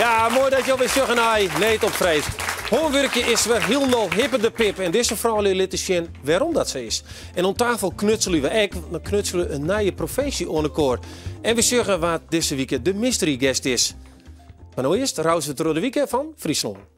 Ja, moai dat jo wer sjogge nei Need op Freed. Hânwurkje is wer hielendal hippedepip en dizze froulju litte sjen wêrom dat sa is. En oan tafel knutselje we ek, dan knutsele we in nije provinsje oan elkoar. En we sjogge wa't dizze wike de mystery guest is. Mar no earst rouse we troch de wike fan Fryslân.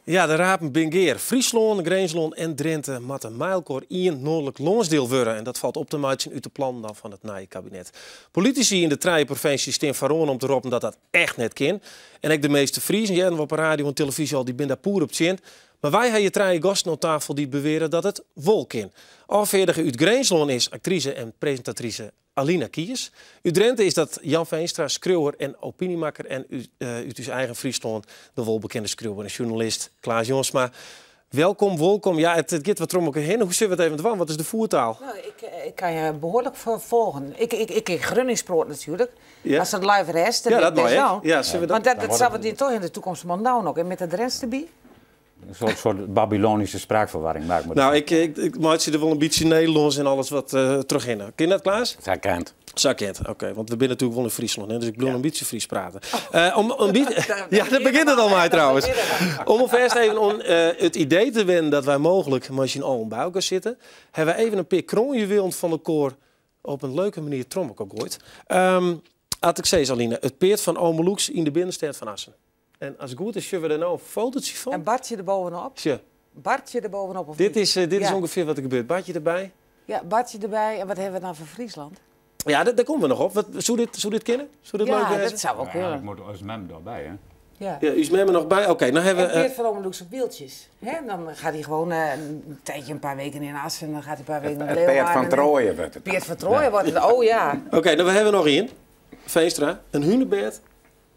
Ja, de rapen bin gear. Fryslân, Grinslân en Drinte moatte mei elkoar ien noardlik lânsdiel wurde. En dat falt op te meitsjen út de plannen dan fan it nije kabinet. Politisy yn de trije provinsjes stean foaroan om te roppen dat dat echt net kin. En ek de measte Friezen hearden we op 'e radio en televyzje al, dy binne daar poer op tsjin. Mar wy ha hjir trije gasten oan tafel dy't beweare dat it wol kin. Ôffeardige út Grinslân is aktrise en presintatrise Alina Kiers. Út Drinte is dat Jan Veenstra, skriuwer en opinymakker. En út ús eigen Fryslân de wolbekende skriuwer en sjoernalist Klaas Jongsma. Welkom, wolkom. Ja, it giet wat troch elkoar hinne. Hoe sille we it even dwaan? Wat is de voertaal? Nou, ik kan je behoorlijk volgen. Ik Grunnings praat natuurlijk. Ja. As dat live rest, Ja, dat best mei ek. wel. Ja, zullen we dat Want dat zal we toch in de toekomst maar nou nog. En met de Drents erbij? Een soort Babylonische spraakverwarring maakt me Nou, ik maak er wel een beetje Nederlands en alles wat terug in. Ken dat, Klaas? Sa kent. Sa kent, oké. Want we zijn natuurlijk wel in Friesland, hè, dus ik wil een beetje Fries praten. Om een beetje Daar Ja, daar begint het al mee trouwens. Daar begint het al. Om alvast even om het idee te winnen dat wij mogelijk misschien al bij elkaar zitten, hebben we even een paar kroonjuwelen van de koor op een leuke manier trommel gegooid. Had ik zei, Aline, het peert van Ome Loeks in de binnenstad van Assen. En als het goed is, zullen we er nou een fotootje van? En Bartje erbovenop? Tje. Bartje erbovenop of Dit niet? is Ja. ongeveer wat er gebeurt. Bartje erbij? Ja, Bartje erbij. En wat hebben we dan voor Friesland? Ja, daar komen we nog op. Zou dit kennen? Zou dit Ja, leuk dat zijn? zou wel Ja, kunnen. ik moet ons mem erbij, hè? Ja. Ja, uw mem er nog bij? Oké, dan hebben we, En Peert van Ome Loeks op wieltjes. Hè? Dan gaat hij gewoon een tijdje, een paar weken in Assen. En dan gaat hij een paar weken naar Het Peert van Leeuwarden. Troje wordt het. Peert van Troje wordt het, oh ja. Oké, dan hebben we nog één. Veenstra, een hunebed.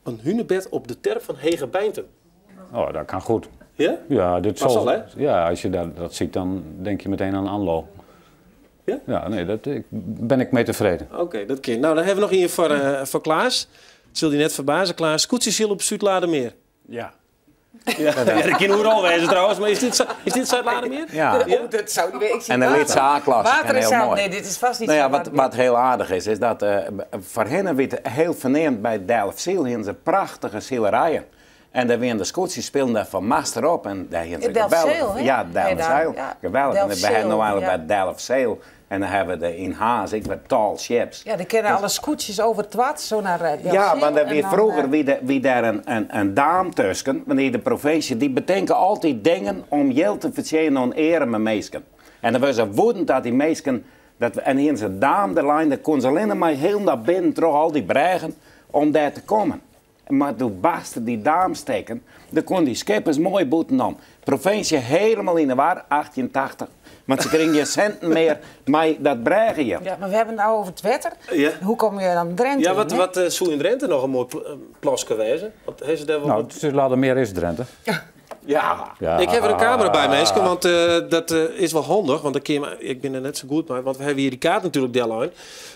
Een hunebed op de terp van Hegebeintum. Oh, dat kan goed. Ja? Ja, dit Past zal al, hè? Ja, als je dat ziet, dan denk je meteen aan Anloo. Ja? Ja, nee, dat ben ik mee tevreden. Oké, dat kan. Nou, dan hebben we nog één voor Klaas. Dat zul je net verbazen, Klaas. Koetsjesiel op Zuidlaardermeer. Ja. Ja, ja, dat kan overal wezen trouwens, maar is dit Zuidlaardermeer? Ja. Ja? Oh, dat zou niet weten. Ik zie En de water. Lidse A-klasse. Water En is heel zout. mooi. Nee, dit is vast niet Nou ja, Zuidlaardermeer. wat heel aardig is, is dat voor hen werd heel verneemd bij Delfzijl. Hier ze prachtige zilerijen. En daar werden de scootjes speelden daar van master op. En daar gingen ze In Delfzijl, geweldig. hè? Ja, Delfzijl. Ja, daar, ja. Geweldig. En we hebben nou eigenlijk ja. bij Delfzijl. En dan hebben we de in Haas, ik werd tall ships. Ja, die kennen alle scootjes over het wat, zo naar Delfzijl. Ja, want er en wie dan, vroeger wie daar een daam tussen, wanneer de provincie, die bedenken altijd dingen om geld te verdienen aan arme mensen. En dan was ze woedend dat die mensen, dat we, en hier is een daam de lijn, daar kon ze alleen maar heel naar binnen, terug al die bregen, om daar te komen. Maar toen barstte die daam steken, dan kon die schippers mooi boeten om. Provincie helemaal in de war, 1880. Want ze kregen geen centen meer, maar dat bregen je. Ja, maar we hebben het nou over het wetter. Ja. Hoe kom je dan Drenthe Ja, in, hè? wat zou in Drenthe nog een mooi plasje wezen? Want heeft ze daar wel Nou, wat het Zuidlaardermeer is Drenthe. Ja. Ja. Ik heb er een camera bij, mensen, want dat is wel handig. Want dan kun je maar, ik ben er net zo goed mee, want we hebben hier die kaart natuurlijk deadline.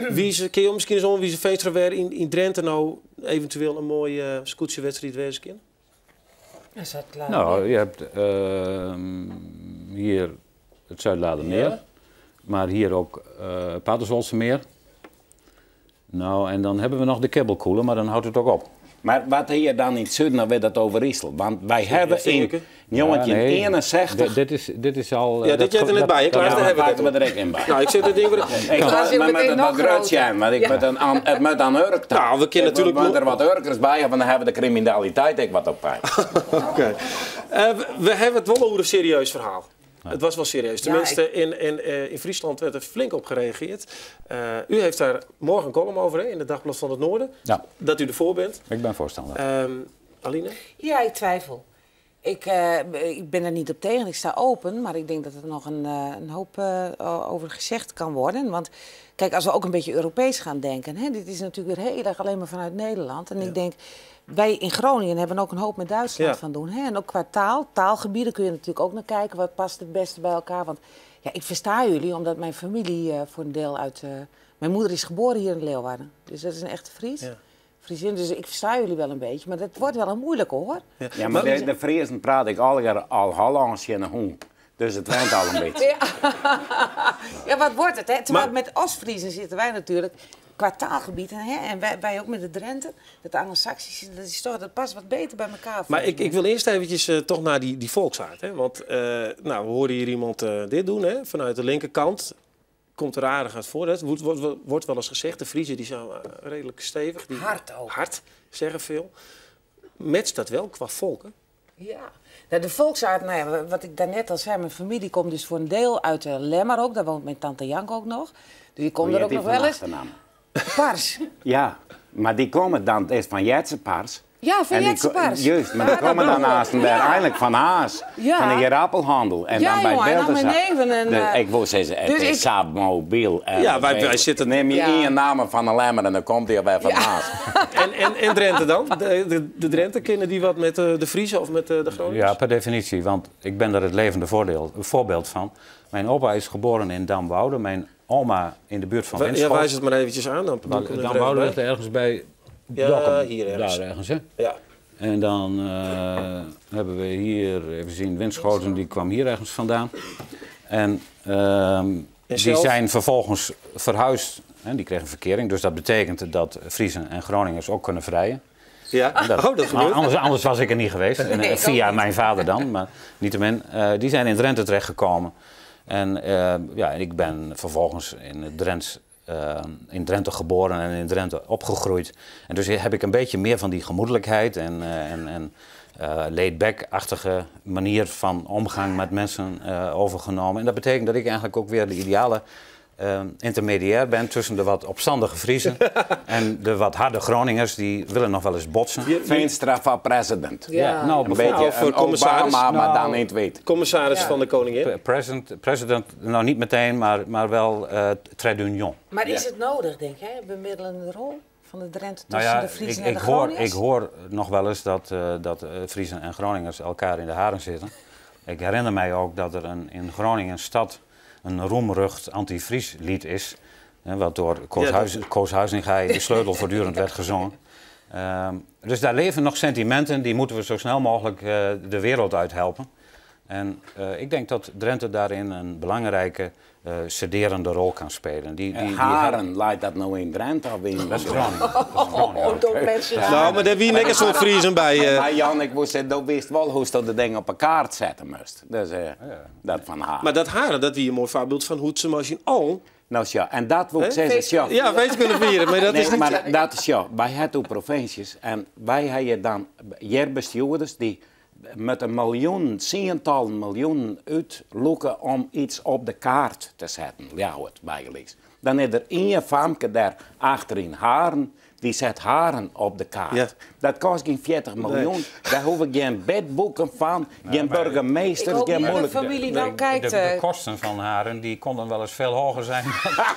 Wie is, kun je misschien eens om wie is Veenstra weer in Drenthe nou eventueel een mooie scootjewedstrijd wezen kan? Is dat klaar? Nou, je hebt hier het Zuidlaardermeer, Ja. maar hier ook Paterswoldsemeer. Nou, en dan hebben we nog de Kebbelkoelen, maar dan houdt het ook op. Maar wat hier dan in het zuiden, dan werd dat Overijssel. Want wij hebben dat in ik, hè? 1961... Ja, nee. Dit is al, Ja, dit dat jij er net dat bij, hè, Klaas? dat Daar hebben we het pakken we er ook in bij. Nou, ik zet het ding weer... Ik Klaas, je maar meteen met het nog wat groot groter. zijn, want ik Ja. moet een aan, het moet aan Urk toe. Nou, we kunnen Ik natuurlijk moet er wat Urkers bij, want dan hebben we de criminaliteit ook wat op bij. Oké. We hebben het wel over een serieus verhaal. Het was wel serieus. Ja, Tenminste, ik in Friesland werd er flink op gereageerd. U heeft daar morgen een column over, hè, in het Dagblad van het Noorden. Ja. Dat u ervoor bent. Ik ben voorstander. Aline? Ja, ik twijfel. Ik, ik ben er niet op tegen, ik sta open, maar ik denk dat er nog een hoop over gezegd kan worden. Want kijk, als we ook een beetje Europees gaan denken, hè, dit is natuurlijk weer heel erg alleen maar vanuit Nederland. En ik denk, wij in Groningen hebben ook een hoop met Duitsland van doen. Hè? En ook qua taal, taalgebieden kun je natuurlijk ook naar kijken, wat past het beste bij elkaar. Want ja, ik versta jullie, omdat mijn familie voor een deel uit... mijn moeder is geboren hier in Leeuwarden, dus dat is een echte Fries. Ja. Friesin, dus ik versta jullie wel een beetje, maar dat wordt wel een moeilijke, hoor. Ja, maar de Friesen praat ik al Hollands in een hoen. Dus het went al een beetje. Ja. Ja, wat wordt het, hè? Terwijl met Oost-Friesen zitten wij natuurlijk qua taalgebied. Hè? En wij ook met de Drenthe, dat Anglo-Saxische, dat is toch, dat past wat beter bij elkaar. Maar ik wil eerst eventjes toch naar die volksaard. Hè? Want nou, we horen hier iemand dit doen, hè? Vanuit de linkerkant. Komt er aardig uit voor. Het wordt wel eens gezegd, de Friezen die zijn redelijk stevig. Die hard ook. Hard, zeggen veel. Matcht dat wel qua volken? Ja, nou, de volksaard, nou ja, wat ik daarnet al zei, mijn familie komt dus voor een deel uit Lemmer ook. Daar woont mijn tante Jank ook nog. Dus die komt er ook nog wel eens. Pars. Ja, maar die komen dan, het is van Jetze Pars. Ja, van Jetze Pars. Juist, maar die komen dan naast en uiteindelijk van Haas. Van de appelhandel. En ja, dan bij jongen, en dan mijn neven. En, ik wil zeggen, het dus is Saab mobiel. Ja, wij zitten... Neem je één naam van een Lemmer en dan komt hij bij Van Haas. En Drenthe dan? De Drenthe, kennen die wat met de Friese of met de Groningers? Ja, per definitie, want ik ben daar het levende voorbeeld van. Mijn opa is geboren in Damwoude, mijn oma in de buurt van Winschoten. Ja, wijs het maar eventjes aan. Dan Damwoude ligt ergens bij... Ja, Dokkum, hier ergens. Daar ergens, hè? Ja. En dan hebben we hier, even zien, Winschoten, die kwam hier ergens vandaan. En die zijn vervolgens verhuisd, hè, die kregen verkering. Dus dat betekent dat Friesen en Groningers ook kunnen vrijen. Ja, dat, oh, dat gebeurt. Anders was ik er niet geweest. En, Nee, via mijn vader dan, maar niettemin. Die zijn in Drenthe terechtgekomen. En ja, ik ben vervolgens in het Drents... in Drenthe geboren en in Drenthe opgegroeid. En dus heb ik een beetje meer van die gemoedelijkheid en laid-back-achtige manier van omgang met mensen overgenomen. En dat betekent dat ik eigenlijk ook weer de ideale intermediair ben tussen de wat opstandige Friezen en de wat harde Groningers, die willen nog wel eens botsen. Veenstra van president. Ja. Nou, een beetje voor een commissaris. Obama, maar nou, dan niet weet. Commissaris van de koningin. President, nou niet meteen, maar wel trait d'union. Maar is het nodig, denk jij, een bemiddelende rol van de Drenthe tussen Nou ja, de Friezen en de Groningers? Ik hoor nog wel eens dat Friezen en Groningers elkaar in de haren zitten. Ik herinner mij ook dat er in Groningen stad een roemrucht anti-Fries lied is. Hè, wat door Koos Huizinga, de sleutel, voortdurend werd gezongen. Dus daar leven nog sentimenten, die moeten we zo snel mogelijk de wereld uit helpen. En ik denk dat Drenthe daarin een belangrijke sederende rol kan spelen. Haren, leidt dat nou in Drenthe of in... Dat is Groningen. Oh, Nou, maar daar wie niks soort Friesen bij. Maar Jan, ik moest zeggen, dat wist wel hoe ze de dingen op elkaar zetten moest. Dus dat van Haren. Maar dat Haren, dat wie een mooi voorbeeld van hoe ze misschien al... Nou ja, en dat wil ik zeggen, ja. Ja, feest kunnen vieren, maar dat nee, is niet... Maar dat is ja, wij hebben provincies en wij hebben dan bestuurders die met een miljoen, tientallen miljoenen uitloeken om iets op de kaart te zetten. Ja, het bijgelijks. Dan is er één famke daar achterin Haren, die zet Haren op de kaart. Ja. Dat kost geen 40 miljoen. Nee. Daar hoef ik geen bedboeken van, geen burgemeesters, Ik hoop geen niet dat moeilijke... familie nou kijkt. De kosten van Haren die konden wel eens veel hoger zijn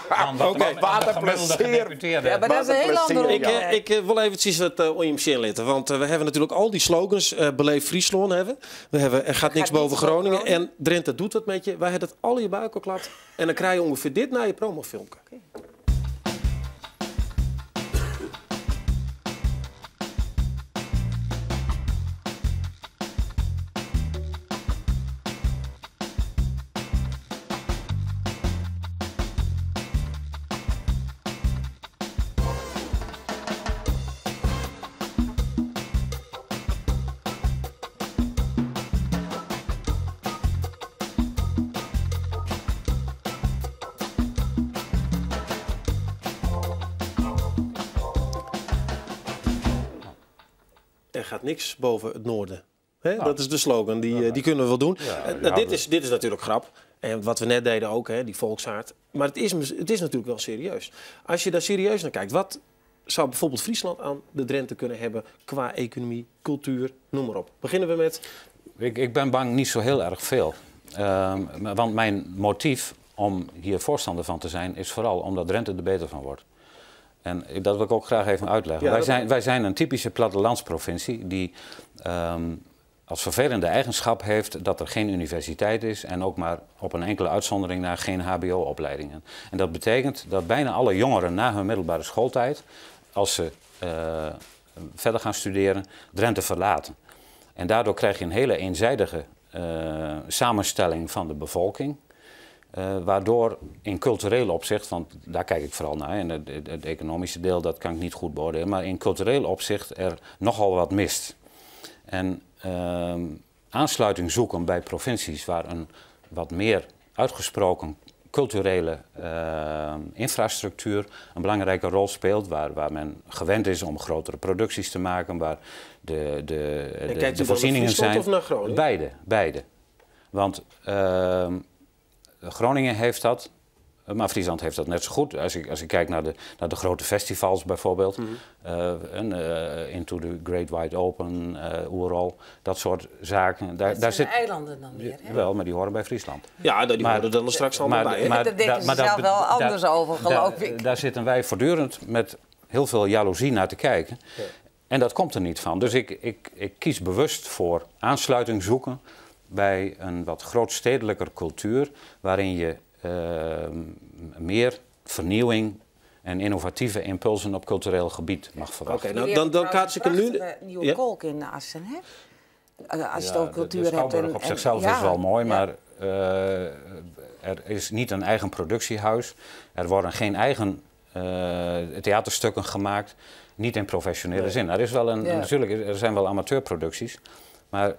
dan wat Oké. de Wat een gemiddelde plezier. gedeputeerde. Ja, maar dat is een heel ander onderwerp. Ik wil eventjes wat om je zitten. Want we hebben natuurlijk al die slogans. Beleef Friesland hebben. We hebben er gaat niks boven Groningen. En Drenthe doet dat met je. Wij hebben het al je buik al klapt. En dan krijg je ongeveer dit naar je promofilmpje. Okay. Er gaat niks boven het noorden. Hè? Nou, dat is de slogan, die kunnen we wel doen. Ja, nou, dit is natuurlijk grap. En wat we net deden ook, hè, die volksaard. Maar het is natuurlijk wel serieus. Als je daar serieus naar kijkt, wat zou bijvoorbeeld Friesland aan de Drenthe kunnen hebben qua economie, cultuur, noem maar op. Beginnen we met Ik ben bang niet zo heel erg veel. Want mijn motief om hier voorstander van te zijn is vooral omdat Drenthe er beter van wordt. En dat wil ik ook graag even uitleggen. Ja, Wij zijn een typische plattelandsprovincie die als vervelende eigenschap heeft dat er geen universiteit is en ook maar op een enkele uitzondering na geen HBO-opleidingen. En dat betekent dat bijna alle jongeren na hun middelbare schooltijd, als ze verder gaan studeren, Drenthe verlaten. En daardoor krijg je een hele eenzijdige samenstelling van de bevolking. Waardoor in cultureel opzicht, want daar kijk ik vooral naar, en het economische deel dat kan ik niet goed beoordelen, maar in cultureel opzicht er nogal wat mist. En aansluiting zoeken bij provincies waar een wat meer uitgesproken culturele infrastructuur een belangrijke rol speelt, waar men gewend is om grotere producties te maken, waar En de kijkt u dan naar voorzieningen Friesland zijn. of naar Groningen? Beide, beide. Want Groningen heeft dat, maar Friesland heeft dat net zo goed. Als ik kijk naar de grote festivals bijvoorbeeld. En Into the Great Wide Open, Oerol, dat soort zaken. Dat Daar zijn zit de eilanden dan weer, hè? Wel, maar die horen bij Friesland. Ja, die horen er dan straks allemaal bij, hè? Daar denken ze zelf wel anders over, geloof ik. Daar zitten wij voortdurend met heel veel jaloezie naar te kijken. En dat komt er niet van. Dus ik kies bewust voor aansluiting zoeken bij een wat grootstedelijker cultuur, waarin je meer vernieuwing en innovatieve impulsen op cultureel gebied mag verwachten. Oké, nou, dan kaats ik hem nu. Prachtige nieuwe Ja? kolk in Assen, hè? Als je het Ja, over cultuur de hebt. Schouwburg op zichzelf is wel mooi, maar er is niet een eigen productiehuis. Er worden geen eigen theaterstukken gemaakt, niet in professionele zin. Er is wel een, Natuurlijk, er zijn wel amateurproducties, maar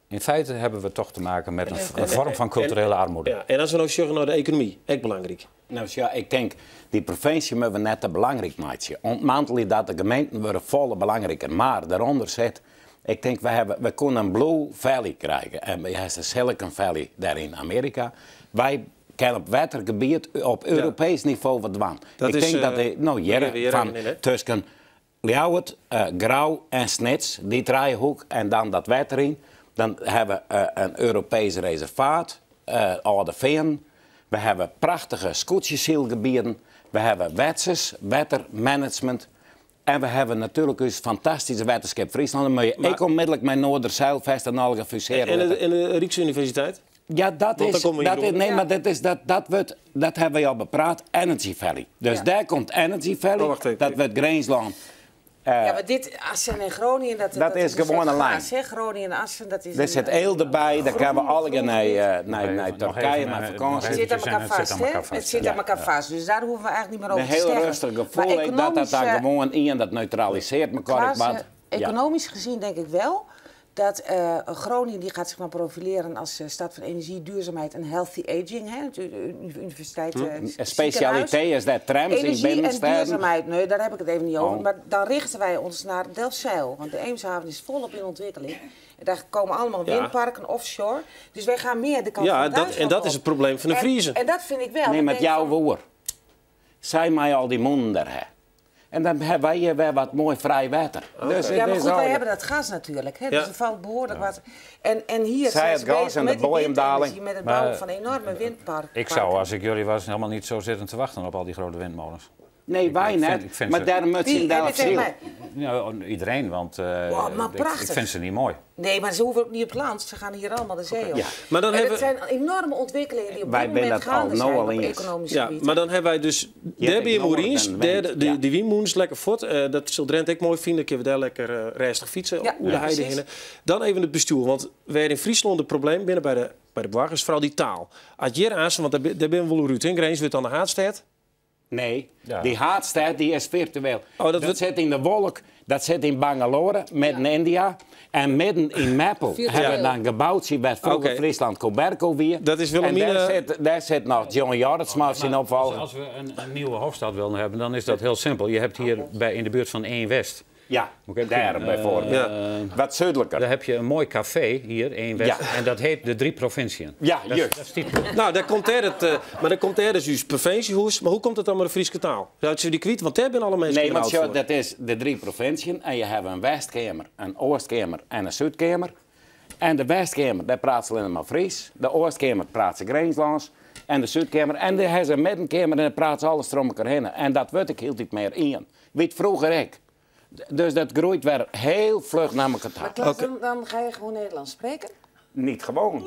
in feite hebben we toch te maken met een vorm van culturele armoede. Ja, en als we nou zeggen naar de economie, echt belangrijk. Nou ja, ik denk, die provincie moeten we net te belangrijk maken. Ontmantel dat de gemeenten worden volle belangrijker. Maar daaronder zit, ik denk, we kunnen een Blue Valley krijgen. En we hebben de Silicon Valley daar in Amerika. Wij kunnen op watergebied op Europees niveau wat doen. Dat Ik is, denk dat de, nou, weer weer van in, hè? tussen Ljouwert, Grou en Snits, die driehoek en dan dat water in. Dan hebben we een Europees reservaat, Oude Veen. We hebben prachtige skûtsjesielgebieden. We hebben wetsers, watermanagement. En we hebben natuurlijk dus fantastische waterschip Friesland. Dan moet je Maar ik onmiddellijk mijn Noorderzeilvest en al gefuseren. En de Rijksuniversiteit? Ja, dat Want dan is, komen we dat hierop. is, nee, maar dat, is, dat, dat, wordt, dat hebben we al bepraat, Energy Valley. Dus daar komt Energy Valley, Oh, wacht even. dat wordt Grinslân. Ja, maar dit, Assen en Groningen, Dat is gewoon een lijn. Gas, hè? Groningen en Assen, dat is Er een, zit Eelde bij, daar gaan we alle naar, Nog naar even, Turkije, naar nog vakantie. Het zit aan eventjes en elkaar het zit vast, aan hè? elkaar vast, Het zit ja. aan elkaar vast, dus daar hoeven we eigenlijk niet meer Een over te heel zeggen. rustig gevoel, Maar ik, dat dat economisch, daar gewoon in, dat neutraliseert elkaar. Klaas, Want, ja. economisch gezien denk ik wel dat Groningen die gaat zich maar profileren als stad van energie, duurzaamheid en healthy aging. Hè? De universiteit, Een specialiteit ziekenhuis. is dat trams in Energie en binnensteden. duurzaamheid, nee, daar heb ik het even niet over. Oh. Maar dan richten wij ons naar Delfzijl, want de Eemshaven is volop in ontwikkeling. En daar komen allemaal windparken offshore. Dus wij gaan meer de kant Ja, van dat, en Duitsland dat is op. het probleem van de Friezen. En dat vind ik wel. Nee, Dan met denk ik jouw van, woord. Zij mij al die monden hè. En dan hebben wij hier weer wat mooi vrij water. Dus het Ja, maar is goed, al- wij hebben dat gas natuurlijk. Hè? Ja. Dus er valt behoorlijk wat. En hier Zij zijn het ze gas bezig en de met die bodemdaling. windenergie, met het Maar, bouwen van enorme windparken. Ik zou, als ik jullie was, helemaal niet zo zitten te wachten op al die grote windmolens. Nee, wij ik net. vind Maar ze- daarom moet ze in Wie? Heb je tegen Delfzijl. mij? Ja, iedereen, want Wow, maar ik prachtig. vind ze niet mooi. Nee, maar ze hoeven ook niet op land. Ze gaan hier allemaal de zee op. Ja. Maar dan en hebben het zijn enorme ontwikkelingen die op Wij dit moment zijn dat gaande al zijn nou al op eens. economisch Ja, gebied. maar dan hebben wij dus Debbie en ik Moerins, nog een de, wind, de, ja. die windmoens lekker voort. Dat zal Drenthe ook mooi vinden. Kunnen we daar lekker rustig fietsen, Ja, hoe de heide precies. heen. Dan even het bestuur, want wij in Friesland het probleem binnen bij de burgers, vooral die taal. Als je hier aan, want daar ben we wel uit in, Grens wordt dan de haatstad. Nee, Ja. die haatstad die is virtueel. Oh, dat dat wordt- zit in de wolk, dat zit in Bangalore, midden in India. En midden in Meppel Virtueel. hebben we dan een gebouwtje bij vroeger Oké. Friesland Coberco weer. Dat is Wilhelmina- En daar zit nog John Jorritsma zijn opvolger. Als we een nieuwe hoofdstad willen hebben, dan is dat heel simpel. Je hebt hier in de buurt van Een West. Ja, Moet ik even daar zien. bijvoorbeeld. Ja. Wat zuidelijker. Daar heb je een mooi café hier, Een West. Ja. En dat heet de Drie Provinciën. Ja, Dat, juist. dat is die. Nou, daar komt er het, maar daar komt er dus uw provinciehuis. Maar hoe komt het dan met de Friese taal? Zou je die kwijt? Want daar zijn alle mensen Nee, want oud zo, voor. dat is de drie provinciën. En je hebt een Westkamer, een Oostkamer en een Zuidkamer. En de Westkeamer, dêr praat se allinnich mar Frysk. De Oostkeamer praat se Grinslânsk. En de Súdkeamer. En dêr ha se in Middenkeamer en dêr praat se alles troch elkoar hinne. En dat wurdt ek hieltyd mear ien. Wie froeger ek. Dus dat groeit wer hiel fluch nei elkoar ta. Maar Klaas, dan ga je gewoon Nederlands spreken? Niet gewoon.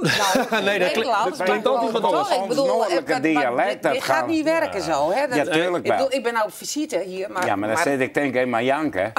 Nou, Nee, dat Nederlands, dat klinkt altijd wat anders. Toch? Ik bedoel, Ons noordelijke dialect, dat dit gaat gaan- niet werken zo, hè? Dat, Ja, tuurlijk Ik bedoel, wel. ik ben nou op visite hier, maar... Ja, maar dan zit ik denk ik maar janken.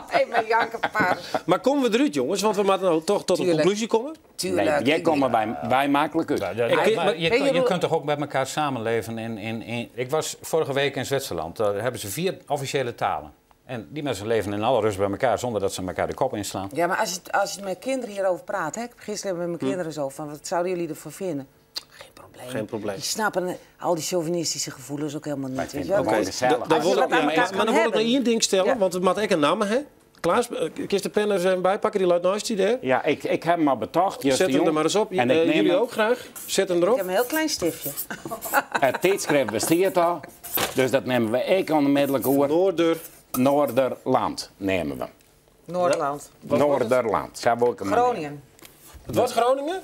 Hey, maar janken paar. Maar komen we eruit, jongens? Want we moeten nou toch tot een Tuurlijk. conclusie komen. Tuurlijk. Nee, jij komt er bij makkelijk uit. Ja, ja, Ik- maar maar- je, Weet kan- je je hoe- kunt toch ook met elkaar samenleven in. Ik was vorige week in Zwitserland. Daar hebben ze 4 officiële talen. En die mensen leven in alle rust bij elkaar zonder dat ze elkaar de kop inslaan. Ja, maar als je met kinderen hierover praat, hè? Ik heb gisteren met mijn kinderen zo van, wat zouden jullie ervan vinden? Geen probleem. Geen probleem. Die snappen al die chauvinistische gevoelens ook helemaal niet. Weet je vinden wel? het Oké, Mooi gezellig. dan Als je wil ik- wat aan ja, elkaar maar kan dan wil ik nog hebben. één ding stellen, Ja. want we moeten echt een naam hebben. Klaas, kun je de pen er eens even bij pakken? Die luidt naast die daar. Ja, ik heb hem al betocht. Zet hem er jong. maar eens op. En ik neem Jullie hem- ook graag. Zet hem Ik erop. heb een heel klein stiftje. Het tijdschrift bestaat al. Dus dat nemen we ik onmiddellijk over. Noorder. Noorderland nemen we. Noordland. Noorderland. Zou ik hem maar nemen. Groningen. Het wordt Groningen?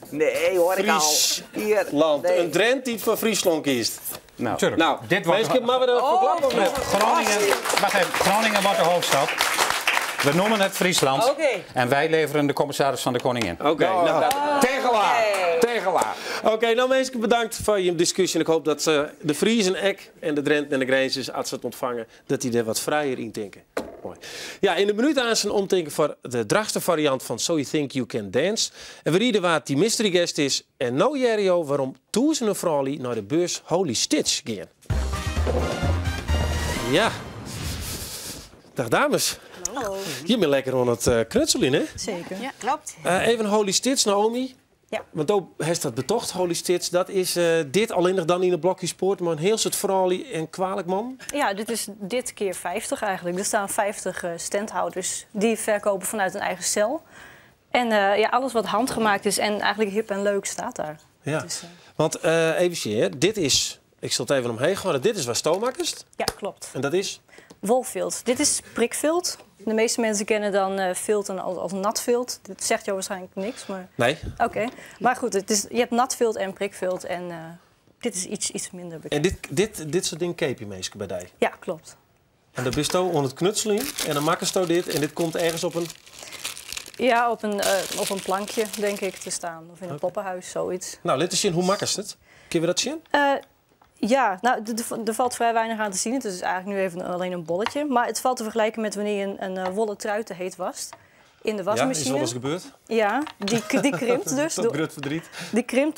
Nee, hoor ik al. Hier. Land. Nee. Een Drent die voor Friesland kiest. Nou, Tuurlijk. Nou, dit wordt mensen, maar we er Oh. verklappen of niet? Groningen, wacht even, Groningen wordt de hoofdstad. We noemen het Friesland. Oké. En wij leveren de commissaris van de Koningin. Oké, nou, nou. dat- Tegelaar. Tegelaar. Oké, nou mensen, bedankt voor je discussie. En ik hoop dat ze de Friesen ek en de Drenten en de Grijzers, als ze het ontvangen, dat die er wat vrijer in denken. Mooi. Ja, in de minuut aan zijn omdenken voor de dragste variant van So You Think You Can Dance. En we rieden waar die mystery guest is. En nou Jerio waarom duizenden vrouwen naar de beurs Holy Stitch gaan. Ja. Dag dames. Hallo. Je bent lekker aan het knutselen, hè? Zeker. Ja, klopt. Even Holy Stitch, Naomi. Ja. Want ook heeft dat betocht, Holy Stitch. Dat is dit alleen nog dan in de blokje sport, maar een heel soort verhaal en kwalijk man. Ja, dit is dit keer 50 eigenlijk. Er staan 50 standhouders die verkopen vanuit een eigen cel. En ja, alles wat handgemaakt is en eigenlijk hip en leuk staat daar. Ja. Dus, Want even zien, hè. Dit is, ik zal het even omheen gooien, dit is waar stoommakkers. ja, klopt. En dat is? Wolvilt. Dit is prikvilt. De meeste mensen kennen dan vilt als natvilt. Dit zegt jou waarschijnlijk niks, maar... Nee. Oké. Maar goed, het is, je hebt natvilt en prikvilt en dit is iets minder bekend. En dit soort dingen keep je meestal bij die. Ja, klopt. En dan bist je onder het knutselen en dan makkest je dit en dit komt ergens op een... Ja, op een plankje, denk ik, te staan. Of in een poppenhuis, zoiets. Nou, laat eens zien, hoe makkest het? Kunnen we dat zien? Ja, nou, er valt vrij weinig aan te zien. Het is eigenlijk nu even alleen een bolletje. Maar het valt te vergelijken met wanneer je een wollen trui te heet wast. In de Ja, is wasmachine. wel eens gebeurd. Ja, die krimpt dus. Tot groot verdriet. Die krimpt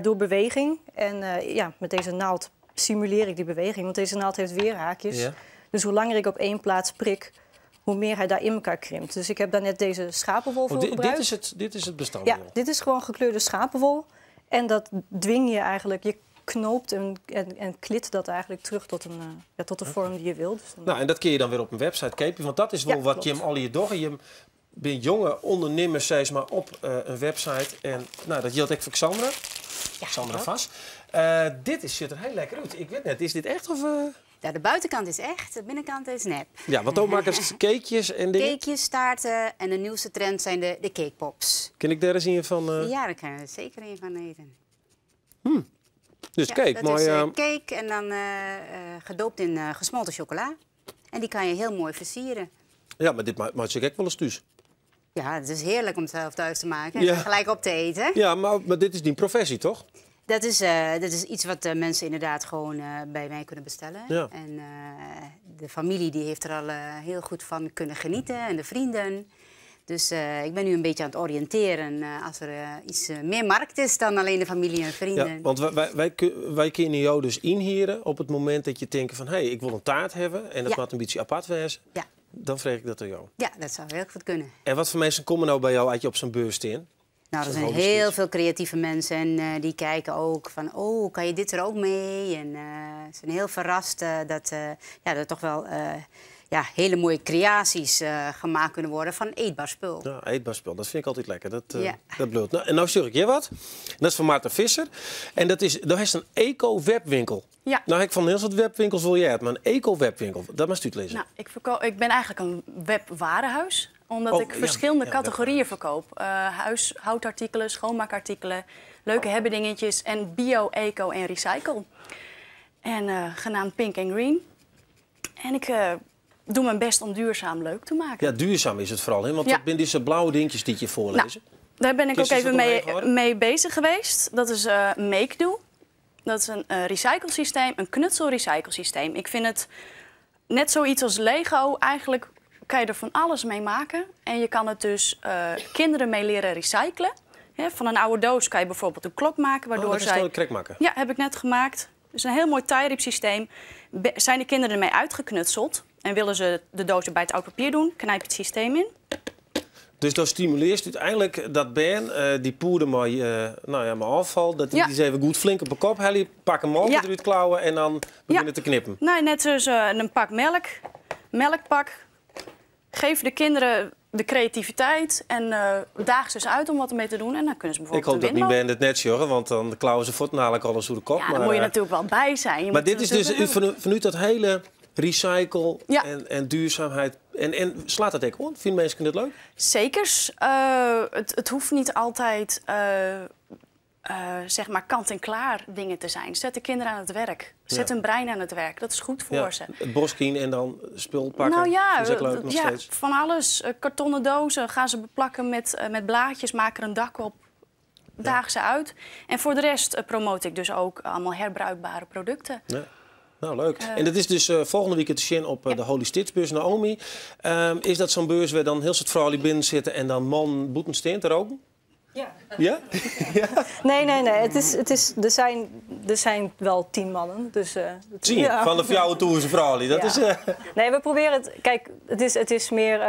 door beweging. En ja, met deze naald simuleer ik die beweging. Want deze naald heeft weer haakjes. Ja. Dus hoe langer ik op één plaats prik, hoe meer hij daar in elkaar krimpt. Dus ik heb daar net deze schapenwol Oh, voor gebruikt. dit is het bestanddeel. Ja, dit is gewoon gekleurde schapenwol. En dat dwing je eigenlijk. Je knoopt en klit dat eigenlijk terug tot de vorm die je wilt. Dus dan... Nou, en dat kun je dan weer op een website kopen. Want dat is wel Ja, wat klopt. Jim al je doggen. Je bent jonge ondernemers, zeg maar, op een website. En nou, dat geldt ook voor Xandra. Ja, Xandra klopt. Vas. Dit ziet er heel lekker uit. Ik weet net, is dit echt of? Ja, de buitenkant is echt, de binnenkant is nep. Ja, want ook maken ze cakejes en dingen. Cakejes, taarten en de nieuwste trend zijn de cakepops. Ken ik daar eens een van? Ja, daar kan je er zeker een van eten. Dus Ja, cake, dat mooi, is cake en dan gedoopt in gesmolten chocola. En die kan je heel mooi versieren. Ja, maar dit maak ik ook wel eens thuis. Ja, het is heerlijk om het zelf thuis te maken en Ja. gelijk op te eten. Ja, maar dit is die professie, toch? Dat is iets wat mensen inderdaad gewoon bij mij kunnen bestellen. Ja. En de familie die heeft er al heel goed van kunnen genieten en de vrienden. Dus ik ben nu een beetje aan het oriënteren als er iets meer markt is dan alleen de familie en vrienden. Ja, want wij kunnen jou dus inhuren op het moment dat je denkt van... hé, hey, ik wil een taart hebben en dat moet een beetje apart wezen. Ja. Dan vraag ik dat aan jou. Ja, dat zou heel goed kunnen. En wat voor mensen komen nou bij jou uit je op zo'n beurs in? Nou, er Zo'n zijn holy heel stitch. veel creatieve mensen en die kijken ook van, oh, kan je dit er ook mee? En ze zijn heel verrast dat ja, er toch wel ja, hele mooie creaties gemaakt kunnen worden van eetbaar spul. Ja, eetbaar spul, dat vind ik altijd lekker. Dat, ja. Dat bloedt. Nou, en nou zeg ik je wat. Dat is van Maarten Visser. En dat is een eco-webwinkel. Ja. Nou, ik van heel wat webwinkels wil jij het, maar een eco-webwinkel, dat mag u lezen. Nou, ik ben eigenlijk een webwarenhuis, omdat ik verschillende categorieën verkoop. Huishoudartikelen, schoonmaakartikelen, leuke hebbedingetjes en bio, eco en recycle. En genaamd Pink and Green. En ik doe mijn best om duurzaam leuk te maken. Ja, duurzaam is het vooral, hè? Want dat zijn deze blauwe dingetjes die je voorlezen. Nou, daar ben ik ook even mee bezig geweest. Dat is Makedo. Dat is een recyclesysteem, een knutselrecyclesysteem. Ik vind het net zoiets als Lego. Eigenlijk kan je er van alles mee maken. En je kan het dus kinderen mee leren recyclen. Hè, van een oude doos kan je bijvoorbeeld een klok maken. Waardoor dat is zij... een krek maken. Ja, heb ik net gemaakt. Dus een heel mooi tie-rip systeem. Zijn de kinderen ermee uitgeknutseld en willen ze de dozen bij het oud papier doen, knijp je het systeem in. Dus dat stimuleert uiteindelijk dat Ben die poeder maar, nou ja, maar afval, dat die eens even goed flink op de kop haalt, pak hem op, eruit klauwen en dan beginnen te knippen. Nou, net zoals een pak melk, melkpak. Geef de kinderen de creativiteit en daag ze eens uit om wat ermee te doen. En dan kunnen ze bijvoorbeeld Ik hoop dat een niet windmolen. Ben het net zorgen, want dan klauwen ze voortdurend alles door de kop. Ja, daar moet je natuurlijk wel bij zijn. Je Maar moet dit is dus natuurlijk vanuit dat hele recycle en duurzaamheid. En slaat dat ook on? Vinden mensen het leuk? Zekers. Het hoeft niet altijd zeg maar kant-en-klaar dingen te zijn. Zet de kinderen aan het werk. Zet hun brein aan het werk. Dat is goed voor ze. Het boskien en dan spul pakken. Nou ja, is ook leuk nog steeds. Van alles. Kartonnen dozen gaan ze beplakken met blaadjes. Maak er een dak op. Daag ze uit. En voor de rest promote ik dus ook allemaal herbruikbare producten. Ja. Nou, leuk. En dat is dus volgende week te zien op de Holy Stitch beurs Naomi. Is dat zo'n beurs waar dan heel soort vrouwen binnen zitten en dan man boeten er ook? Ja. Ja? Ja? Nee, nee, nee. Er zijn wel 10 mannen. Dus, 10? Ja. Van de vrouwen toe is een vrouw. Dat is, Nee, we proberen het. Kijk, het is meer.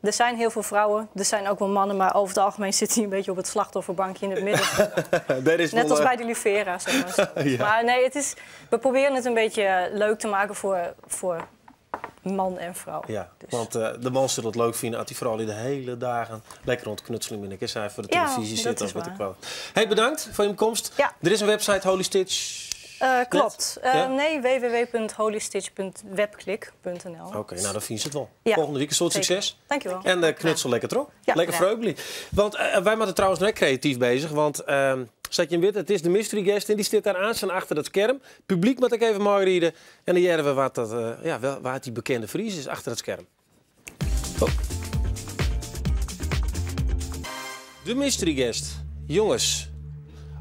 Er zijn heel veel vrouwen, er zijn ook wel mannen, maar over het algemeen zitten die een beetje op het slachtofferbankje in het midden. Daar is Net wel, als bij de Livera, zeg maar. Ja. Maar nee, we proberen het een beetje leuk te maken voor man en vrouw. Ja, dus. Want de man zullen het leuk vinden als die vrouw die de hele dagen lekker rondknutselen in de kist voor de televisie zit of wat ik wel. Hey, bedankt voor je komst. Ja. Er is een website, Holy Stitch. Klopt. Nee, www.holystitch.webklik.nl. Oké, nou dan vind je het wel. Ja. Volgende week een soort succes. Dankjewel. En knutsel lekker erop. Ja. Lekker vreugdelijk. Want wij moeten trouwens net creatief bezig, want zat je in wit, het is de mystery guest en die zit daar aan zijn achter dat scherm. Publiek moet ik even mooi rieden. En dan jaren we wat dat, waar die bekende Fries is achter het scherm. Oh. De mystery guest. Jongens.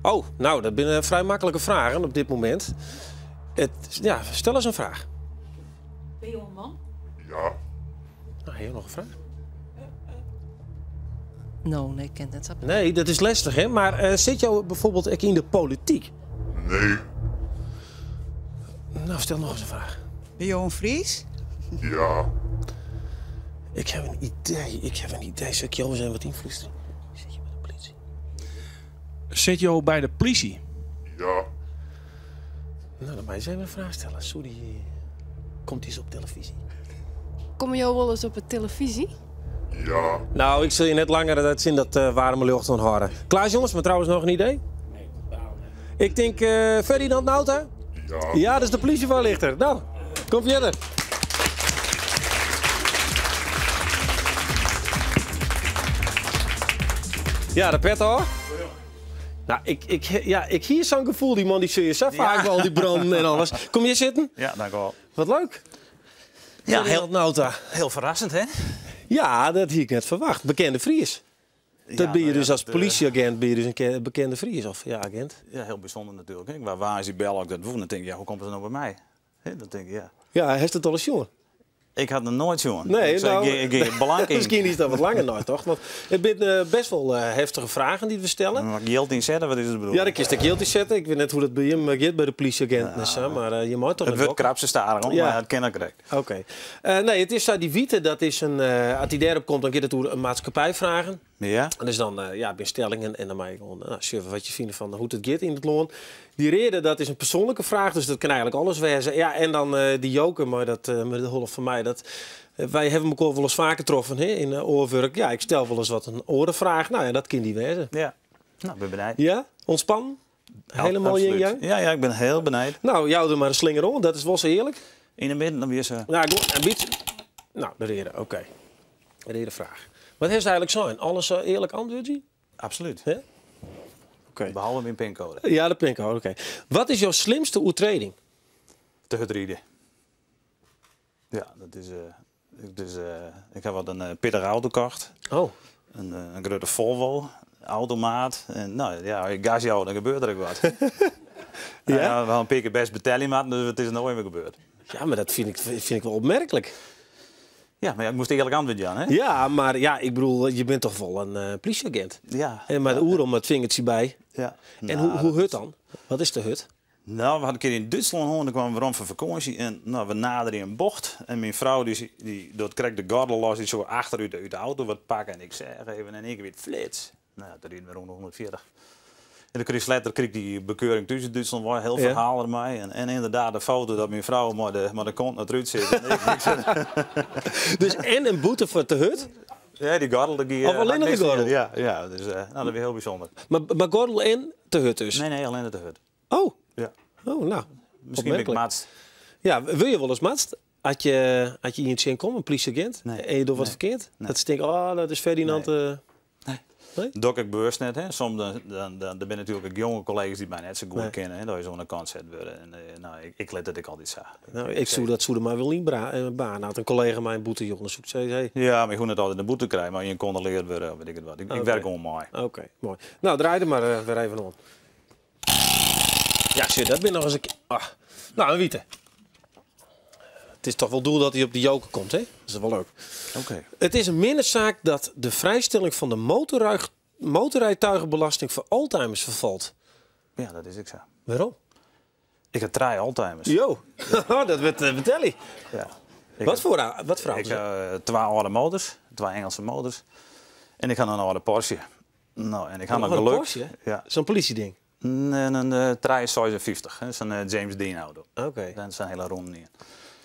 Oh, nou, dat zijn vrij makkelijke vragen op dit moment. Stel eens een vraag. Ben je een man? Ja. Nou, hier nog een vraag. Nou, nee, ik ken dat. Nee, dat is lastig, hè? Maar zit jou bijvoorbeeld ook in de politiek? Nee. Nou, stel nog eens een vraag. Ben je een Fries? Ja. Ik heb een idee, ik heb een idee. Zal ik jou eens even wat influisteren? Zit je bij de politie? Zit jou bij de politie? Ja. Nou, dan mag je eens even een vraag stellen. Sorry, komt iets op televisie? Kom jou wel eens op de televisie? Ja. Nou, ik zul je net langer dat zien dat warme lucht onthouden. Klaas, jongens, maar trouwens nog een idee? Nee, totaal niet. Ik denk Ferdinand Nauta? Ja. Ja, dat is de politievoorlichter. Nou, kom verder. Ja, de pet hoor. Nou, ik hier zo'n gevoel, die man die zul je zo vaak wel, die branden en alles. Kom je zitten? Ja, dank u wel. Wat leuk. Ja, heel, Nauta. Heel verrassend, hè? Ja, dat had ik net verwacht. Bekende Fries. Dat Ja, ben je nou dus ja, als dat, politieagent, ben je dus een bekende Fries of ja, agent. Ja, heel bijzonder natuurlijk. Hè. Waar is die bel ook dat woen? Dan denk ik, ja, hoe komt het nou bij mij? Hè, dat denk ik, ja. Ja, hij is het al eens jongen. Ik had nog nooit jongen. Nee, ik zei, nou, ik ging belang in. Misschien is dat wat langer nooit, toch? Want het zijn best wel heftige vragen die we stellen. Maar ik geld inzetten, wat is het bedoel? Ja, dan kiest ik geld inzetten. Ik weet net hoe dat bij hem gaat bij de politieagent. Ja, zo, maar je moet toch Het wordt krap ze staren, om, ja. maar het ken ik correct. Oké. Nee, het is die Wiete, dat is een. Als die daarop komt, dan gaat het over een maatschappij vragen. Ja. En dus dan ja, bestellingen en dan mag je gewoon surfen wat je vindt van hoe het gaat in het loon. Dy reade, dat is in persoanlike fraach, dus dat kin eigenlik alles wêze. Ja, en dan dy joker mei dat mei de holle fan my. Dat, wy hawwe mekoar wolris faker troffen, hè, yn oar wurk. Ja, ik stel wolris wat in oare fraach. No ja, dat kin dy wêze. Ja, no, bin benijd. Ja, ontspannen? Helemaal yin yang? Ja, ja, ik bin hiel benijd. No, jou der mar in slinger oan, dat is wol sa earlik. Yn de midden, dan wie se. Nou, gewoan in bytsje. No, de reade, oké. De reade fraach. Wat hast eigenlik sein? Alles earlik antwurdzje? Absolút. Ja? Oké. Behalve myn pincode. Ja, de pincode, oké. Wat is jo slimste oertrêding? Te hurd ride. Ja, dat is. Dus, ik ha wat in pittige auto kocht. Oh. In grutte Volvo, automaat. En no ja, as je gas jouwe, dan gebeurt der ek wat. Ja? Ja, we ha in pear kear bêst betelje moatten, dus it is no even gebeurd. Ja, mar dat fyn ik wol opmerklik. Ja, mar ja, ik moast earlik antwurd jaan, hè? Ja, mar ja, ik bedoel, je bent toch wol in plysjeagint? Ja. En mei de oer om it fingertsje by. Ja. En hoe hurd dan? Wat is te hurd? No, we hadden in kear yn Dútslân hân, dan kwamen we werom fan fakânsje en no, we naderje in bocht en myn frou dy, dy docht krekt de gordel los, dy soe achter út de auto wat pakke en ik seach even en yn ien kear wie it flits. No ja, doe rieden we rûn de 140. En dan kreeg letter kreeg dy bekeuring thús yn Dútslân wei, hiel ferhaal dermei. En ynderdaad de foto dat myn frou mei de kont nei it rút sit. En ik, ik Dus en in boete foar te hurd? Ja, dy gordel, dy gie, Of allinnich de gordel? Ja, ja, dus, no, dat wie hiel bysûnder. Mar gordel en te hurd dus? Nee, nee, allinnich te hurd. Oh. Ja. Oh, no. Miskien bin ik matst. Ja, wurde je wolris matst? As je, as je ien tsjinkomme, in plysjeagint, Nee. en je dogge wat Nee. ferkeard? Nee. Dat se tinke, oh, dat is Ferdinand. Nee. Nee. Nee? Doch ik bewust net. Hè. Soms dan, dan, dan, der binne natuerlik ek jonge kollega's dy't my net sa goed Nee. kenne. Hè. Dat je oan de kant set wurde. En, no, ik lit it ek altyd sa. No, ik soe dat soe der my wol yn baan. As in kollega my in boete joech, dan soe ik sizze, hey. Ja, mar ik hoech net altyd in boete te krijen, mar ien kontrolearre wurde of wit ik it wat. Ik Oké. werk gewoan mei. Oké, moai. No, draai der mar wer even oan. Ja, sjoch, dat bin noch ris in kear. Ah. No, in wite. It is toch wol doel dat hy op de joker komt, hè? Dat is wol leuk. Oké. It is in minne saak dat de frijstelling fan de motorrijtuigenbelasting foar oldtimers ferfalt. Ja, dat is ek sa. Wêrom? Ik ha trije oldtimers. Jo, dat wurdt betelje. Ja. Wat foar Ik auto's? ha twa âlde motors, twa Engelse motors. En ik ha in âlde Porsche. No, en ik ha Een noch âlde geluk. Porsche? Ja. Sa'n polysjeding? Nee, in 356, hè, sa'n James Dean auto. Oké. Dat is in hiele rûne ien.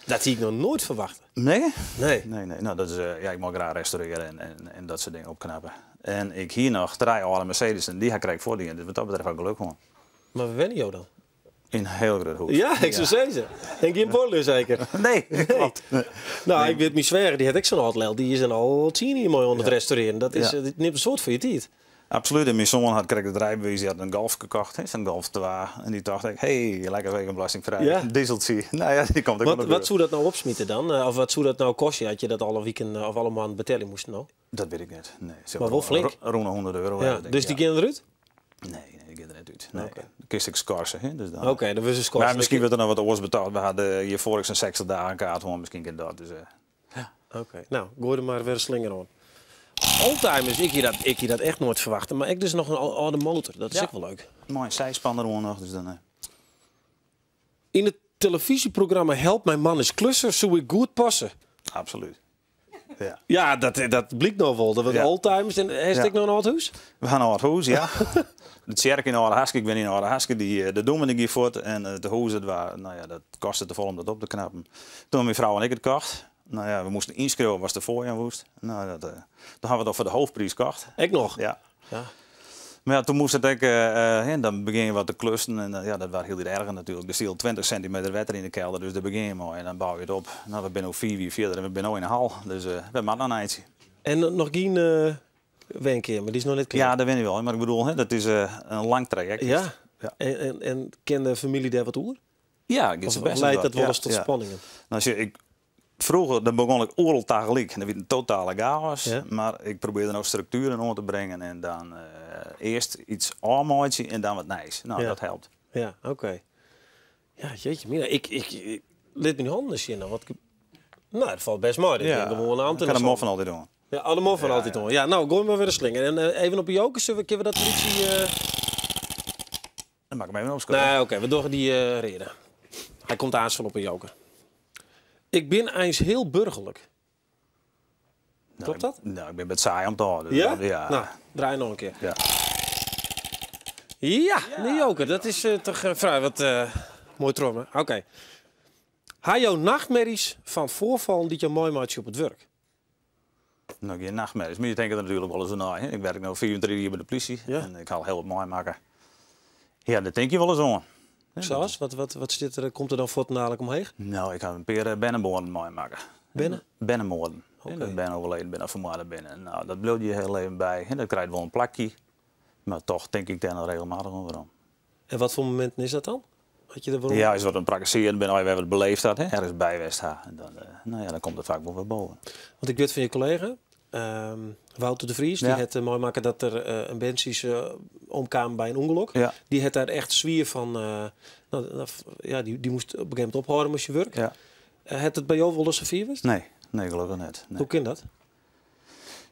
Dat hie ik noch noait ferwachte. Nee? Nee. Nee, nee. No, dat is, ja, ik mei graach restaurearje en dat soart dingen opknappe. En ik hie noch trije âlde Mercedes en dy ha ik krekt fuortdien. Dus wat dat betreft ha ik geluk hân. Mar wêr wenne jo dan? Yn in hiel grut hûs. Ja, ik soe sizze. En gjin buorlju seker? Nee, kloppet. No, ik wit, myn sweager dy hat ek sa'n âld lel. Dy is der al 10 jier mei oan it restaurearjen. Dat is, dat nimt in soad fan je tiid. Absolút. En myn soan hat krekt it rydbewiis, dy hat in Golf kocht, hè, sa'n Golf 2. En dy tocht ek, hey, lekker wegenbelastingfrij, dieseltsje. No ja, dy komt ek Wat oan de wat beurt. soe dat no opsmite dan? Of wat soe dat no kostje as je dat alle wiken of alle moannen betelje moasten no? Dat wit ik net. Nee, sil Mar wol flink. rûn de 100 euro Ja, wêze, tink dus ik, dy ja. gean derút? Nee, nee, dy gean der net út. Nee. Oké. Dan kinst ek skorse, hè, dus dan. Oké, dan wurde se skorst. Mar miskien wurdt der noch wat oars betaald. We hadden hjirfoar ek sa'n 60 dagen kaart hân, miskien kin dat. Dus, ja. Oké, no, goai der mar wer in slinger oan. Oldtimers, ik hie dat echt noait ferwachte. Mar ek dus noch in âlde motor, dat is Ja. ek wol leuk. Moai, in zijspan deroan noch, dus dan. Yn it telefyzjeprogramma Help Mijn Man is Klusser soe ik goed passe. Absolút. Ja. Ja, dat blykt no wol. Dat wurdt oldtimers. En hast ek noch in âld hûs? We ha in âld hûs, ja. De tsjerke yn Aldehaske, ik bin yn Aldehaske, dy, de dûmny gie fuort en it hûs, dat waar, no ja, dat koste te folle om dat op te knappen. Toen ha myn frou en ik it kocht. No ja, we moasten ynskriuwe watst derfoar jaan woest. No, dat, toen ha we it al foar de hoofdpriis kocht. Ek noch? Ja. Ja. Mar ja, toen moast it ek, hè, dan begjin je wat te klussen en ja, dat waard hieltyd erger natuerlik. Der stie al 20 sintimeter wetter yn de kelder, dus dêr begjin je mei en dan bouwe je it op. No, we binne no 5 jier fierder en we binne no yn de hal, dus we moatte noch in eintsje. En noch gjin wenkeamer, dy is noch net klear? Ja, dêr wenje we al, mar ik bedoel, hè, dat is in lang trajekt. Ja. Ja. En kin de famylje dêr wat oer? Ja, giet Of se bêst liedt wat. dat wolris Ja, tot ja. spanningen? No, sjoch, ik, froeger dan begûn ik oeral tagelyk. En dat wie in totale chaos. Ja. Mar ik probearje no struktueren oan te bringen en dan earst yts ôfmeitsje en dan wat nijs. No, Ja. dat helpt. Ja, oké. Ja, jeetje mina. Ik lit myn hannen ris sjen dan. Want ik, no, dat falt bêst mei. Dit Ja. binne gewoane Ik ha de moffen altyd oan. Ja, alle moffen Ja, altyd ja. oan. Ja, no, goai mar wer in slinger. En even op de joker, zullen we, kinne we dat in bytsje, Dan mak ik 'm even opskodde. Nee, oké, we dogge dy reade. Hy komt aanst op in joker. Ik bin eins hiel burgerlik. No, Kloppet dat? No, ik bin wat saai om te hâlden. Ja? Ja. No, draai noch in kear. Ja. Ja, de joker. Dat is toch frij wat moai tromme. Oké. Ha jo nachtmerries fan foarfallen dy't jo meimeitsje op it wurk? No, gjin nachtmerries, mar je tinke der natuerlik wolris oer nei. Ik werk no 35 jier by de plysje en ik ha al hiel wat meimakke. Ja, dêr tink je wolris oan. Sa as? Wat stiet der, komt der dan fuortendalik omheech? No, ik ha in pear bernemoarden meimakke. Berne? Bernemoarden. Dat bern overleden binne of fermoarde binne. No, dat bliuwt je hiel leven by. Dat krijt wol in plakje. Mar toch tink ik dêr noch regelmatich oan werom. En wat foar mominten is dat dan? As je der werom... Ja, as je wat oan it prakkesearjen binne, of je wer wat beleefd hat, hè, ergens by west ha. En dan, no ja, dan komt it faak wol wer boven. Want ik wit fan je kollega, Wouter de Vries, dy hat meimakke dat der in berntsje omkaam by in ûngelok. Dy hat dêr echt swier fan, no, ja, dy moast op in gegeven momint ophâlde mei syn wurk. Hat it by jo wolris safier west? Nee, nee, gelokkich net. Nee. Hoe kin dat?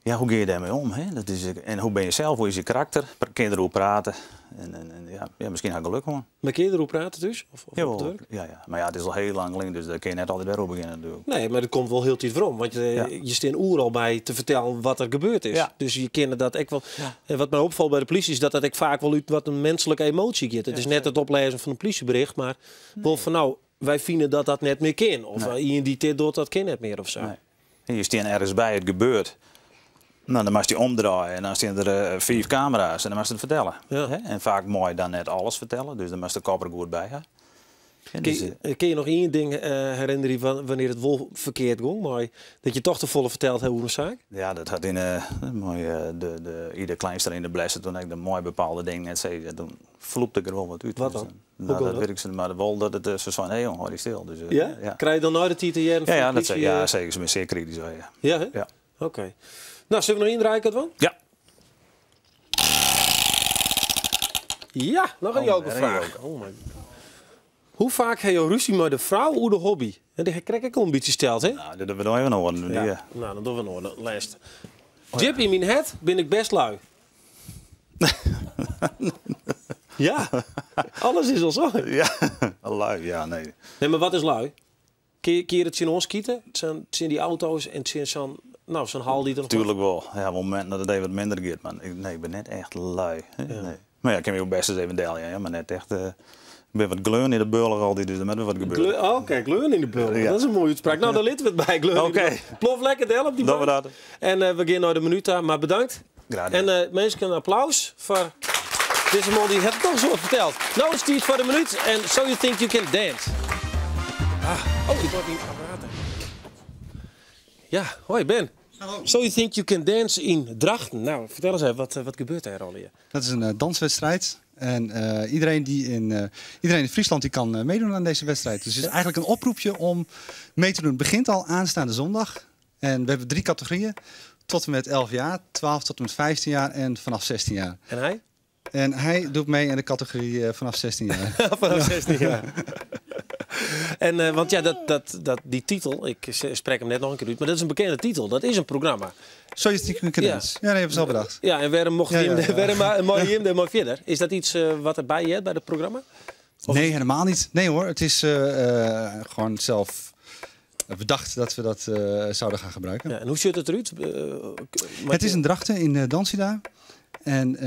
Ja, hoe gean je dêrmei om? Hè? Dat is, en hoe bin je sels, hoe is je karakter? Kin je deroer prate? En ja, ja, miskien ha ik geluk hân. Mar kin je deroer prate thús? Of op it wurk? Ja, ja. Mar ja, it is al hiel lang lyn, dus dêr kin je net altyd wer oer begjinne natuerlik. Nee, mar it komt wol hieltyd werom, want je stean oeral by te fertellen wat der gebeurd is. Dus je kinne dat ek wol. En wat my opfalt by de plysje is dat dat ek faak wol út wat in menselijke emotie giet. It is net it oplêzen fan in plysjebericht, mar wol fan no, wy fine dat dat net mear kin. Of ien dy't dit docht, dat kin net mear of sa. Nee. Je stean ergens by, it gebeurt. No, dan moatst dy omdraaie en dan stean der fiif kamera's en dan moatst it fertelle. En faak mei je dan net alles fertelle, dus dan moatst de kop der goed by ha. Kin je noch ien ding herinnerje wannear't it wol ferkeard gong, mei dat je toch te folle ferteld ha oer in saak? Ja, dat hat yn mei de Ida Klijnstra yn de Blesse toen ek de moai bepaalde dingen net sizze. Toen floepte ik der wol wat út. Wat dan? No, dat wit ik sa, mar wol dat it se sein, hé jong, hâld dy stil. Dus, ja? Ja. Krije je dan nei de tiid te hearren fan Ja, de dat plysje? ja, seker. Se binne sear kritysk. Ja. Ja, hè? Ja. Oké. No, sille we noch ien draaie, Katwan? Ja. Ja, noch in Oh, jokerfraach. Oh my. Hoe faak ha jo rúzje mei de frou oer de hobby? En dy krij ik al in bytsje steld, hè? No, dit dogge we noch even oan. Ja. No, dan dogge we noch de lêste. Djip yn myn hert bin ik bêst lui. Ja, alles is al sa. Ja, lui, ja, nee. Nee, mar wat is lui? Kin je it tsjin ons skite? Tsjin dy auto's en tsjin sa'n no, sa'n hal dy't der noch. Tuurlijk wol. Ja, op mominten dat it even wat minder giet, mar ik, nee, ik bin net echt lui. Nee. Mar ja, ik kin my wol bêst ris even deljaan, ja, mar net echt. Ik bin wat gleon yn de bealch altyd, dus der moat wol wat gebeure. Oh, oké, gleon yn de bealch. Dat is in moaie útspraak. No, dan litte we it by gleon. Oké. Plof lekker del op dy Dogge we bank. dat. En we gean nei de minút ta, mar bedankt. Graach dien. En minsken, in applaus foar dizze man dy't hat it noch soad ferteld. No is it tiid foar de minút en So You Think You Can Dance. Ah, oh, ik moat myn apparaat even. Ja, hoi Ben. Hallo. So You Think You Can Dance yn Drachten. No, fertel ris even, wat gebeurt dêr allegear? Dat is in danswedstrijd. En iedereen in Friesland die kan meedoen aan deze wedstrijd. Dus het is eigenlijk een oproepje om mee te doen. Het begint al aanstaande zondag. En we hebben 3 categorieën. Tot en met 11 jaar, 12 tot en met 15 jaar en vanaf 16 jaar. En hij? En hij doet mee in de categorie vanaf 16 jaar. Vanaf 16 jaar. En want ja, die titel, ik spreek hem net nog een keer uit, maar dat is een bekende titel. Dat is een programma. So You Think You Can Dance. Ja, nee, hebben ze al bedacht. Ja, en waarom mocht hij hem, waarom mocht hij hem er maar verder? Is dat iets wat erbij hoort bij het programma? Of Nee, helemaal niet. Nee hoor, het is gewoon zelf bedacht dat we dat zouden gaan gebruiken. Ja, en hoe ziet het eruit? Het is in Drachten, in Dansida. En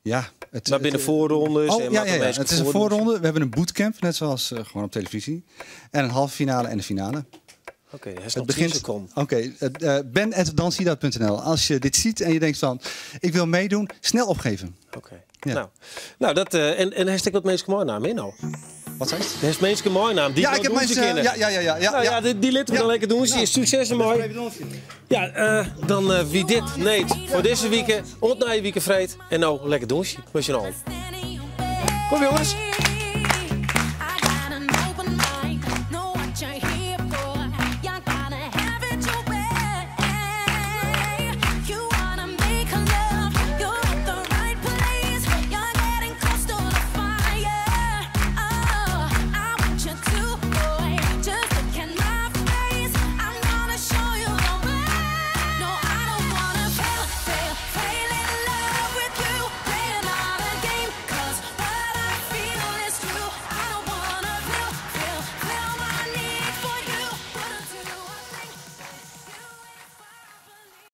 ja, het, Maar binnen het, voorrondes Oh, en ja, wat ja, de ja. mensen Het is een voordoen. voorronde. We hebben een bootcamp, net zoals gewoon op televisie. En een halve finale en de finale. Oké, hij is Het nog begint 10 seconden. Oké, het ben at dansida punt N L. Als je dit ziet en je denkt van, ik wil meedoen, snel opgeven. Oké. Ja. Nou, nou, dat, en hij stikt wat mensen mooi naam in nou. Wat zei je? Er is mensen mooi naam. Die Ja, wil ik heb doen ze mensen, kennen. ja, ja, ja, ja, ja, Nou ja, ja. die laten we Ja. dan lekker doen. Nou, Succes dat ermee. is even doen. Ja, dan wie dit neemt voor deze week, ontnaaie week vreed. En nou lekker doen. Met z'n allen. Kom jongens.